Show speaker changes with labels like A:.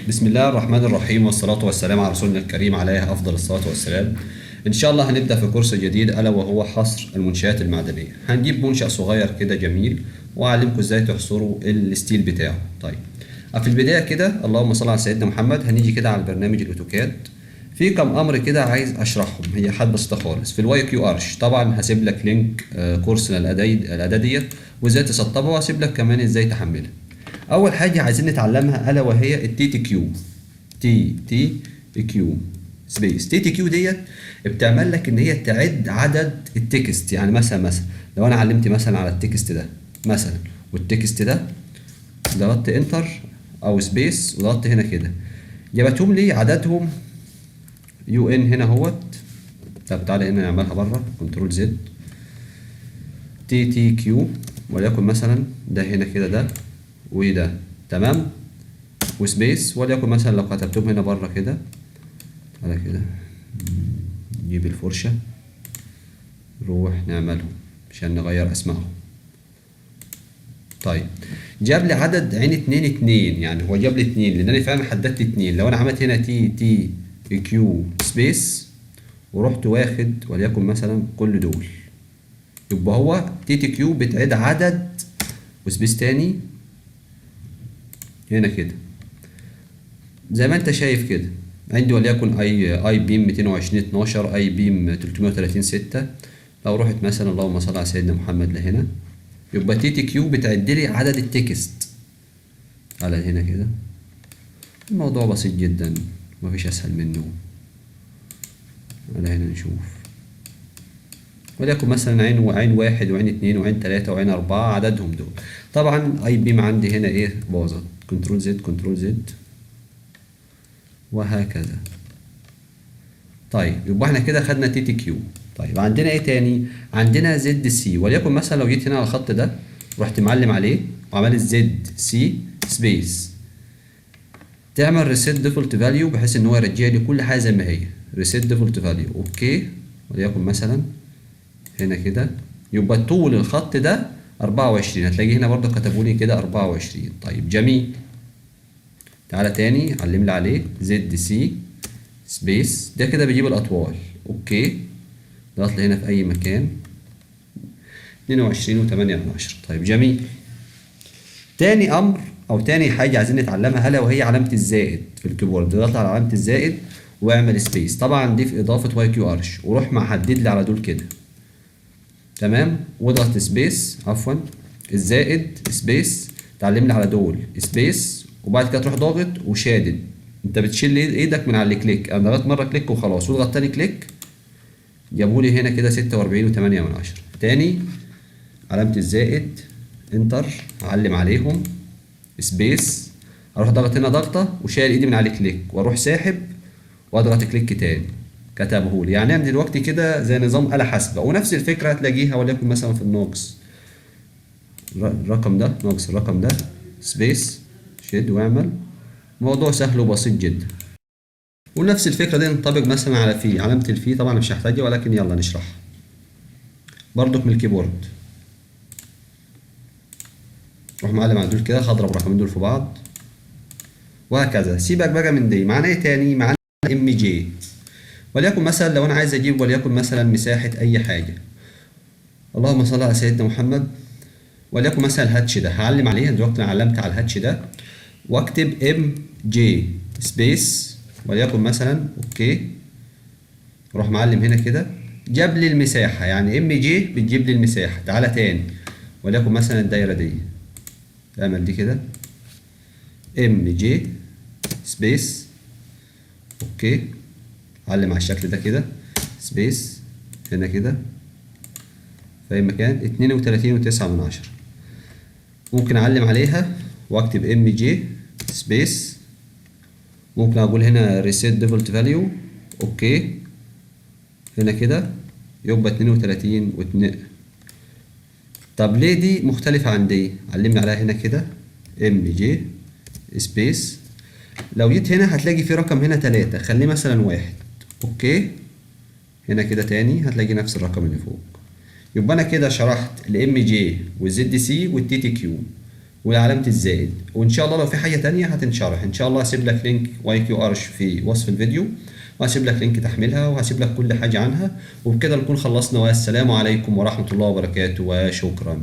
A: بسم الله الرحمن الرحيم، والصلاة والسلام على رسولنا الكريم عليه أفضل الصلاة والسلام. إن شاء الله هنبدأ في كورس جديد ألا وهو حصر المنشآت المعدنية. هنجيب منشأ صغير كده جميل وأعلمكم إزاي تحصروا ال steel بتاعه. طيب، في البداية كده اللهم صل على سيدنا محمد، هنيجي كده على البرنامج الأوتوكاد. في كم أمر كده عايز أشرحهم، هي حاجات بسيطة خالص. في ال YQArch طبعا هسيب لك link كورس الأداة ديت وإزاي تسطبها، وهسيب لك كمان إزاي تحملها. اول حاجة عايزين نتعلمها الا وهي ال TTQ، TTQ space. TTQ ديت بتعمل لك ان هي تعد عدد ال text. يعني مثلا لو انا علمت مثلا على ال text ده مثلا وال text ده، ضغطت enter او space وضغطت هنا كده، جابتهم لي عددهم UN هنا اهوت. طب تعالى هنا نعملها بره، control Z، TTQ، وليكن مثلا ده هنا كده، ده وده، تمام، و space، وليكن مثلا لو كتبتهم هنا بره كده على كده، نجيب الفرشة نروح نعملهم عشان نغير اسمائهم. طيب، جاب لي عدد عين اتنين اتنين، يعني هو جاب لي اتنين لان انا فعلا حددت اتنين. لو انا عملت هنا TTQ space ورحت واخد وليكن مثلا كل دول، يبقى هو TTQ بتعد عدد، و space تاني هنا كده زي ما انت شايف كده. عندي وليكن I beam 220 12، I beam 330 6. لو رحت مثلا اللهم صل على سيدنا محمد لهنا، يبقى TTQ بتعد لي عدد ال text على هنا كده. الموضوع بسيط جدا، مفيش اسهل منه. على هنا نشوف وليكن مثلا عين وعين واحد وعين اتنين وعين تلاتة وعين أربعة، عددهم دول. طبعا I beam عندي هنا ايه؟ باظت. control Z، control Z، وهكذا. طيب، يبقى احنا كده خدنا TTQ. طيب، عندنا ايه تاني؟ عندنا ZC. وليكن مثلا لو جيت هنا على الخط ده، رحت معلم عليه وعملت ZC space، تعمل reset default value بحيث ان هو يرجع لي كل حاجة زي ما هي. reset default value، okay، وليكن مثلا هنا كده، يبقى طول الخط ده 24. هتلاقي هنا برضه كتبوا لي كده 24. طيب جميل، تعالى تاني علم لي عليه ZC space، ده كده بيجيب الاطوال، okay، ضغط لي هنا في اي مكان، 22.8. طيب جميل، تاني امر او تاني حاجة عايزين نتعلمها الا وهي علامة الزائد في ال keyboard. ضغط على علامة الزائد واعمل space، طبعا دي في اضافه YQArch، وروح محدد لي على دول كده، تمام، واضغط space، عفوا، الزائد space، تعلم لي على دول space، وبعد كده تروح ضاغط وشادد. انت بتشيل ايدك من على ال click. انا ضغطت مرة click وخلاص، واضغط تاني click، جابوا لي هنا كده 46.8. تاني علامة الزائد، enter، اعلم عليهم space، اروح ضغط هنا ضغطه وشايل ايدي من على click واروح ساحب واضغط click تاني، كتبه لي. يعني انا دلوقتي كده زي نظام آلة حاسبة. ونفس الفكرة هتلاقيها وليكن مثلا في الناقص، الرقم ده ناقص الرقم ده، space، شد واعمل. موضوع سهل وبسيط جدا. ونفس الفكرة دي نطبق مثلا على في علامة الفي، طبعا مش هحتاجها ولكن يلا نشرحها برضك من ال keyboard. روح معلم على دول كده، هضرب الرقمين دول في بعض وهكذا. سيبك بقى من دي. معانا ايه تاني؟ معانا MJ. وليكن مثلا لو انا عايز اجيب وليكن مثلا مساحة اي حاجة، اللهم صل على سيدنا محمد، وليكن مثلا ال hatch ده، هعلم عليه. دلوقتي انا علمت على ال hatch ده واكتب MJ space، وليكن مثلا okay، اروح معلم هنا كده، جاب لي المساحة. يعني MJ بتجيب لي المساحة. تعالى تاني، وليكن مثلا الدايرة دي، اعمل دي كده MJ space، okay، علم على الشكل ده كده، space هنا كده في اي مكان، 32.9. ممكن اعلم عليها واكتب MJ space، ممكن اقول هنا reset default value، okay، هنا كده يبقى 32 و2. طب ليه دي مختلفة عن دي؟ علمنا عليها هنا كده MJ space، لو جيت هنا هتلاقي في رقم هنا تلاتة، خليه مثلا واحد، okay، هنا كده تاني هتلاقي نفس الرقم اللي فوق. يبقى انا كده شرحت ال MJ وال ZC وال TTQ. وعلامة الزائد. وان شاء الله لو في حاجة تانية هتنشرح ان شاء الله. هسيب لك link YQArch في وصف الفيديو، وهسيب لك link تحميلها، وهسيب لك كل حاجة عنها. وبكده نكون خلصنا، والسلام عليكم ورحمة الله وبركاته، وشكرا.